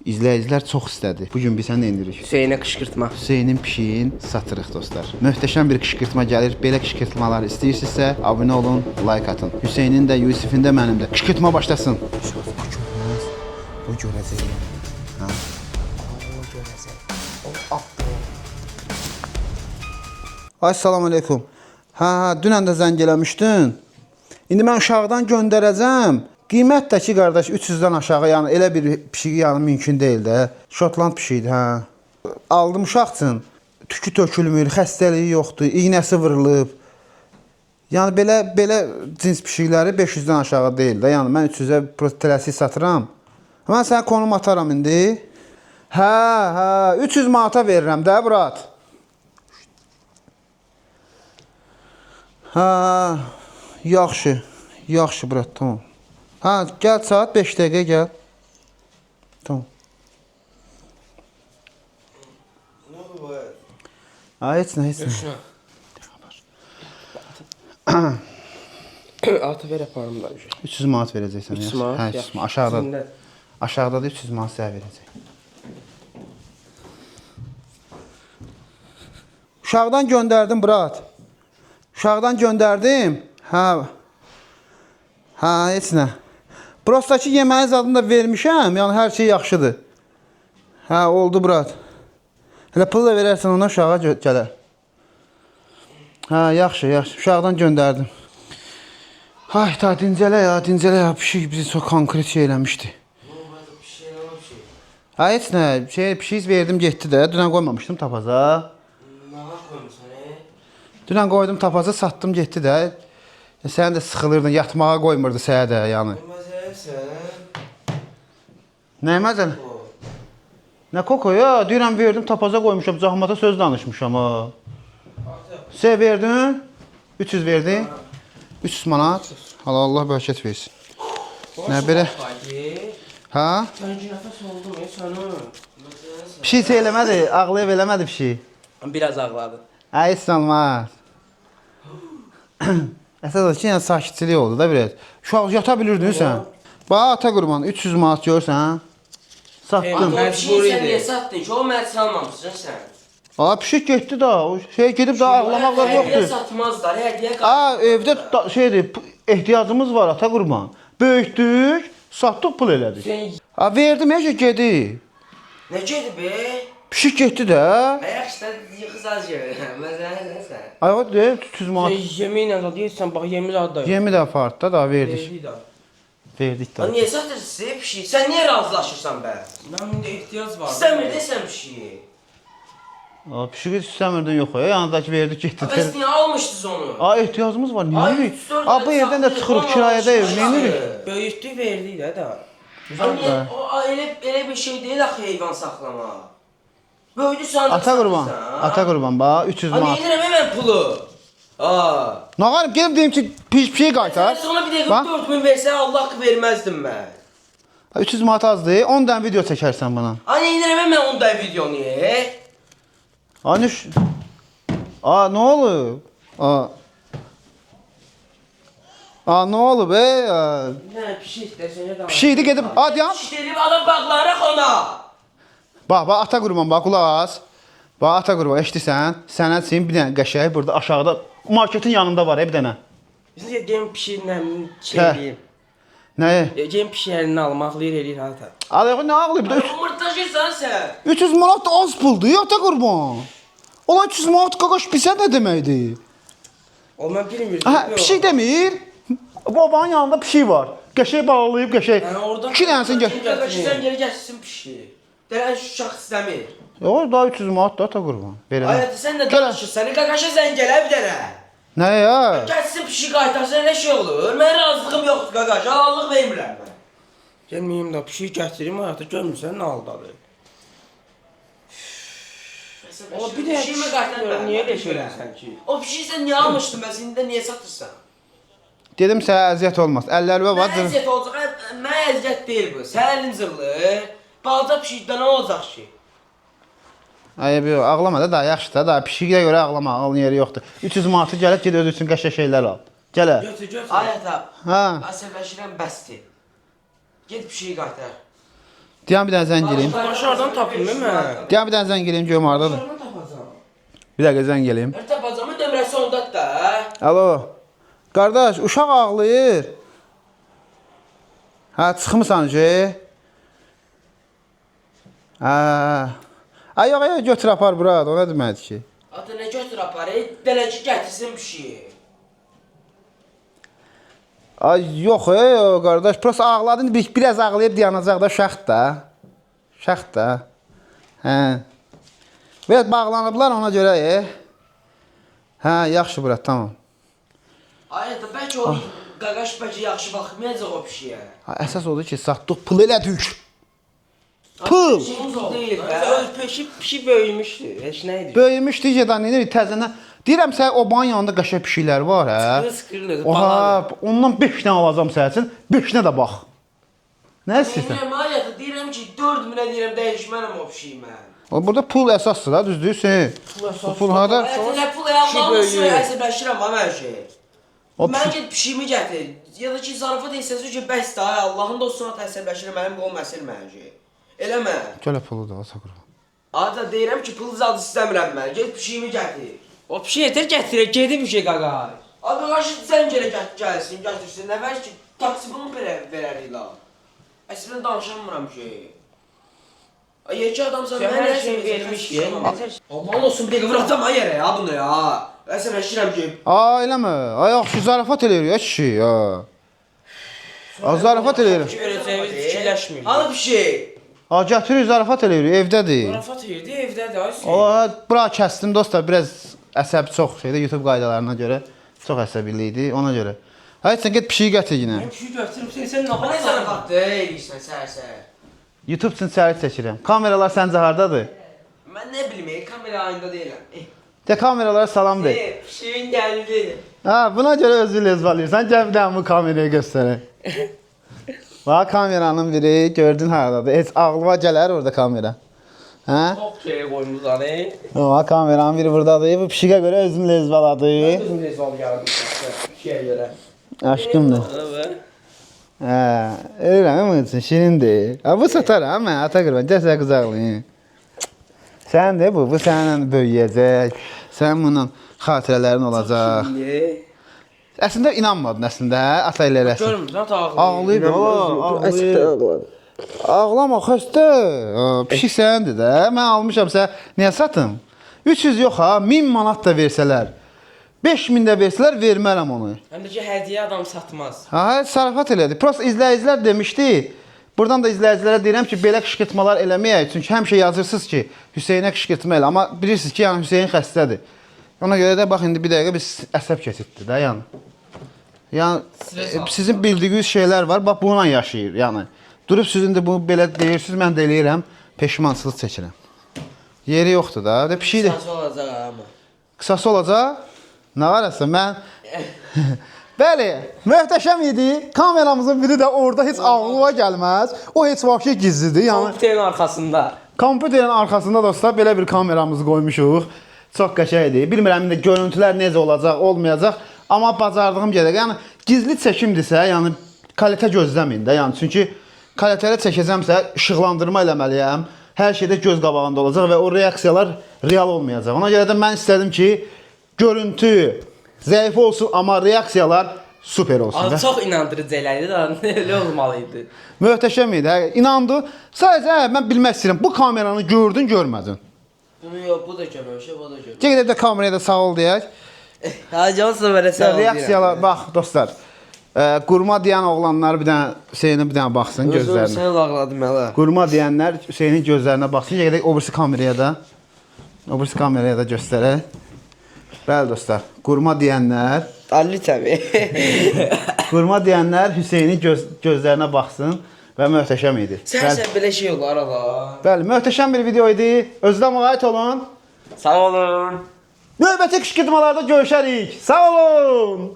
İzləyicilər çox istədi. Bu gün biz nə edirik? Hüseynə qışqırtma. Hüseynin pişiyin satırıq dostlar. Möhtəşəm bir qışqırtma gəlir. Belə qışqırtmalar istəyirsinizsə, abunə olun, like atın. Hüseynin də, Yusifin də, mənim də. Qışqırtma başlasın. Bu görəcək. Ha. O görəcək. O atdı. Ay salam əleykum. Hə, hə, dünən də zəng eləmişdin. İndi mən uşaqdan göndərəcəm. Qiymət də ki, qardaş 300-dən aşağı, yəni elə bir pişik yəni mümkün deyil də. Şotland pişiyidir, hə. Aldım uşaq üçün. Tükü tökülmür, xəstəliyi yoxdur, iynəsi vurulub. Yəni belə cins pişikləri 500-dən aşağı deyil də. Yəni mən 300-ə tələsik satıram. Mən sənə konum ataram indi. Hə, hə, 300 manata verirəm də, brat. Hə, yaxşı. Yaxşı, brat, tamam. Hə, gəl saat 5 dəqiqə gəl. Tamam. Nə oldu bu? Ha, heç nə, heç nə. Ata ver aparım da. 300 manat verəcəksən. 300 manat. Hə, 300 manat. Aşağıda. Aşağıda da 300 manat sənə verəcək. Uşaqdan göndərdim, brat. Uşaqdan göndərdim. Hə. Hə, heç nə. Prostaki yeməyin zadını da vermişəm. Yəni hər şey yaxşıdır. Hə, oldu brat. Hələ pul da verərsən ona uşağa gələr. Hə, yaxşı, yaxşı. Uşaqdan göndərdim. Ay, ta dincələ ya, dincələ ya. Pişik bizi çox konkret şey eləmişdi. Hə, heç nə. Şey, pişik verdim getdi də. Dünən qoymamışdım tapaza. Nə qoymusan, e? Dünən qoydum tapaza, satdım getdi də. Ya, sən də sıxılırdın, yatmağa qoymurdu sənə də, yəni. Məzəlisən. Nə məzəl? Nə koko ya? Deyirəm verdim tapaza qoymuşam, zahmata söz danışmışam ha. Sən verdin? 300 verdin? 300 manat. Allah Allah bərəkət versin. Nə belə? Hə? Sən ki nəfəs oldu mu sənin? Pişik şey eləmədi, ağlayıb eləmədi pişik. Biraz ağladı. Hə, heç nə olmaz. Əsas odur ki, yəni sakitçilik oldu da biraz. Uşaq yata bilirdin sən. Bax, ata qurban, 300 manat görsən. Satdım. O pişiyi sən niyə satdın ki? O məclis almamışsın sən. A, pişik getdi da. O şey gedib daha ağlamaq da Hədiyyə yoxdur. satmazlar, hədiyyə A, evdə da, şeydir, ehtiyacımız var ata qurban. Böyütdük, satdıq pul elədik. Sən A, verdim, heç gedib. nə gedib be? Pişik getdi də. Ayaq işte yıxız az gəlir. Məzəlisən sən. Ay, o deyir 300 manat. Yeminlə də deyirsən, bax yemi zad da yox. Yemi də apardı da, daha verdik. Verdik də. Verdik Lan də. niyə satırsan pişiyi? Sən niyə razılaşırsan bə? Mənim indi ehtiyac var. İstəmirdin sən pişiyi. A, pişiyi istəmirdin yox, ya, yanındakı verdik getdi. Bəs niyə almışdınız onu? A, ehtiyacımız var, niyə Ay, edirik? üç, dörd A, bu ay evdən də saxlayırıq, çıxırıq, on kirayədə ev, almışıq. nə edirik? Böyütdük, verdik də də. Ay, niyə? O elə bir şey deyil axı heyvan saxlamaq. Böyüdü sən. Ata qurban, ata qurban, bax, 300 Ay, manat. nə edirəm mən pulu? Aa. Nə qarım, gedib deyim ki, pişik qaytar. Sən sonra bir dəqiqə Bax. 4000 versən Allah haqqı verməzdim mən. 300 manat azdır, 10 dənə video çəkərsən bana. Ay, nə edirəm mən 10 dəqiqə videonu? E? A, nüş... A, nə olub? A... A, nə olub, ey? A, Nə pişik də sənə də. Pişikdi gedib, a, deyəm. Pişik elib adam bağlanaraq ona. Bax, bax, ata qurban, bax, qulaq as. Bax, ata qurban, eşidirsən? Sənə üçün bir dənə qəşəng burada aşağıda marketin yanında var, bir dənə. Biz deyim pişiklə şey Hə. eləyim. Nəyi? Deyim pişik əlinə alım, ağlayır eləyir hata. Al, yox, nə ağlayıb da? Mırtlaşırsan sən. 300 manat da az puldur, ya ata qurban. Olan 300 manat qaqaş bilsən nə deməkdir? O mən bilmirdim. Aha, pişik demir. Babanın yanında pişik var. Qəşəng bağlayıb qəşəng. Yəni oradan- İki dənəsini gəl. Qaqaşı sən geri gətirsin pişiyi. Deyirən şu uşaq istəmir. Yox, daha 300 manat da ata qurban. Ay Verərəm. ata sən də Gəl. danışırsan. Qaqaşa zəng elə bir dənə. Nə ya? Gəlsin pişik qaytarsın elə şey olur. Mənim razılığım yoxdur qaqaş. Halallıq vermirəm mən. Gəlməyim də pişik gətirim həyata görmürsən nə haldadır. O bir dənə pişiyimi pişik qaytar görüm, mən. niyə elə şey eləyirsən ki? O pişiyi sən niyə almışdın bəs indi də niyə satırsan? Dedim sənə əziyyət olmaz. Əlləri var. Mənə əziyyət olacaq. Mənə əziyyət deyil bu. Sən əlin cırılır. Balaca pişikdə nə olacaq ki? Ay, yox, ağlama da, daha yaxşı da, daha pişikə görə ağlama, ağlın yeri yoxdur. 300 manatı gəlib ged öz üçün qəşəng şeylər al. Gələ. Götür, götür. Ay ata. Hə. Əsəbləşirəm bəsdir. Get pişiyi qaytar. Deyən bir dənə zəng eləyim. Başı hardan tapım mən? Deyən bir dənə zəng eləyim görüm hardadır. Hardan tapacam? Bir dəqiqə zəng eləyim. Hər tapacamın nömrəsi ondadır da. Alo. Qardaş, uşaq ağlayır. Hə, çıxmısan ki? Hə. Ay yox, yox, götür apar bura. O nə deməkdir ki? Ata nə götür apar, dələki gətirsin pişiyi. Ay yox, ey, qardaş, prosta ağladın, biraz ağlayıb dayanacaq da uşaq da. Uşaq da. Hə. Biraz bağlanıblar ona görə. Hə, yaxşı bura, tamam. Ay ata bəlkə o qaqaş bəlkə yaxşı baxmayacaq o pişiyə. Ha, əsas odur ki, satdıq, pul elədik. Pul. Pul deyil də. Öz peşi pişi böyümüşdü. Heç nə idi? Böyümüşdü ki, da nə təzənə. Deyirəm sən o banın yanında qəşəng pişiklər var, hə? Qız qırılır, Oha, ondan 5 dənə alacam sənin üçün. 5 dənə də bax. Nə istəyirsən? Deyirəm ay ata, deyirəm ki 4000-ə deyirəm dəyişmərəm o pişiyi mən. O burada pul əsasdır da, düz deyirsən? Pul əsasdır. O pul harda? Ay ata nə pul ayaqlarını Pişik böyüyür. əsəbləşirəm ha mən şey. O Mən pişik get pişiyimi gətir. Ya da ki zarafat etsəz ki bəs də ay Allahın dostuna əsəbləşirəm mənim qolum əsir mən şey. Eləmə. Gəl pulu da ata qurban. Ata deyirəm ki pul zadı istəmirəm mən. Get pişiyimi gətir. O pişi yetər gətirər, gedib bir şey qaqaş. Abi qarşı zəng elə gəlsin, gətirsin. Nə var ki taksi bunu belə verərik la. Əslində danışamıram ki. Ay yekə adamsan Sən mən hər nə şeyi vermiş ye. Aman olsun bir dəqiqə vuracam ha yerə ya bunu ya. Əsəbləşirəm ki. Ay eləmə. Ay yaxşı zarafat eləyir ya kişi ya. Az zarafat eləyir. Verəcəyimiz fikirləşmirik. Hanı pişik? Ha gətirir zarafat eləyir, evdədir. Zarafat eləyirdi, evdədir ay sən. Oha, bura kəsdim dostlar, biraz əsəb çox şeydə YouTube qaydalarına görə çox əsəbilik idi ona görə. Ay sən get pişiyi gətir yenə. Mən pişi gətirib sən nə Bu nə zarafatdır eləyirsən səhər-səhər. YouTube üçün içərik çəkirəm. Kameralar səncə hardadır? Mən nə bilim, kamera ayında deyiləm. De kameralara salam de. Pişiyin gəldi. Ha, buna görə özünü lezbalıyırsan. Gəl bir dənə bu kameraya göstərək. Bax kameranın biri gördün hardadır. Heç ağlıma gələr orada kamera. Hə? Çox şey qoymusan, ey. Bax kameranın biri buradadır. Bu pişikə görə özünü lezbaladı. Özüm lezbal gəldim. Pişiyə görə. Aşkımdır. Evet. Hə, eləyirəm bunun üçün şirindir. Ha, bu satar ha mən ata qurban. Gəl səni qucaqlayım. Sən də bu səninlə böyüyəcək. Sənin bununla xatirələrin olacaq. Əslində inanmadın əslində, hə? Ata ilə eləsin. Görmürsən, ata ağlayır. Ağlayıb, ağlayıb. Ağlama xəstə. Pişik sənindir də. Mən almışam sən niyə satım? 300 yox ha, 1000 manat da versələr. 5000 də versələr vermərəm onu. Həm də ki, hədiyyə adam satmaz. Ha, zarafat elədi. Prosta izləyicilər demişdi. Buradan da izləyicilərə deyirəm ki, belə qışqırtmalar eləməyək. Çünki həmişə yazırsınız ki, Hüseynə qışqırtma elə. Amma bilirsiniz ki, yəni Hüseyn xəstədir. Ona görə də bax indi bir dəqiqə biz əsəb keçirtdi də, yəni. Yəni sizin bildiyiniz şeylər var, bax bununla yaşayır, yəni. Durub siz indi bunu belə deyirsiniz, mən də eləyirəm, peşmançılıq çəkirəm. Yeri yoxdur da. De pişik də Qısası olacaq amma. qısası olacaq. Nə var əslində mən Bəli, möhtəşəm idi. Kameramızın biri də orada heç ağlıma gəlməz. O heç vahşi gizlidir. Yəni Kompüterin arxasında. kompüterin arxasında dostlar belə bir kameramızı qoymuşuq. Çox qəşəng idi. Bilmirəm indi görüntülər necə olacaq, olmayacaq, amma bacardığım qədər. Yəni gizli çəkimdirsə, yəni kalitə gözləməyin də. Yəni çünki kalitəli çəkəcəmsə işıqlandırma eləməliyəm. Hər şeydə göz qabağında olacaq və o reaksiyalar real olmayacaq. Ona görə də mən istədim ki, görüntü zəif olsun, amma reaksiyalar super olsun. Az Və- çox inandırıcı elədi də, elə olmalı idi. Möhtəşəm idi. Hə, İnandı. Sadəcə hə, mən bilmək istəyirəm, bu kameranı gördün, görmədin? Bunu yox, bu da görməmişəm, bu da görməmişəm. Gəl gedək də kameraya da sağ ol deyək. Ha, cansa belə sağ ol. Reaksiyalar, bax dostlar. Qurma deyən oğlanlar bir dənə Hüseynə bir dənə baxsın gözlərinə. Sən ağladım hələ. Qurma deyənlər Hüseynin gözlərinə baxsın. Gəl gedək o birisi kameraya da. O birisi kameraya da göstərək. Bəli dostlar, qurma deyənlər, Ali təbii. qurma deyənlər Hüseynin gözlərinə baxsın və möhtəşəm idi. Sən Bəli, sən belə şey olar ala. bəli, möhtəşəm bir video idi. Özünə müğayət olun. Sağ olun. Növbəti qışqırtmalarda görüşərik. Sağ olun.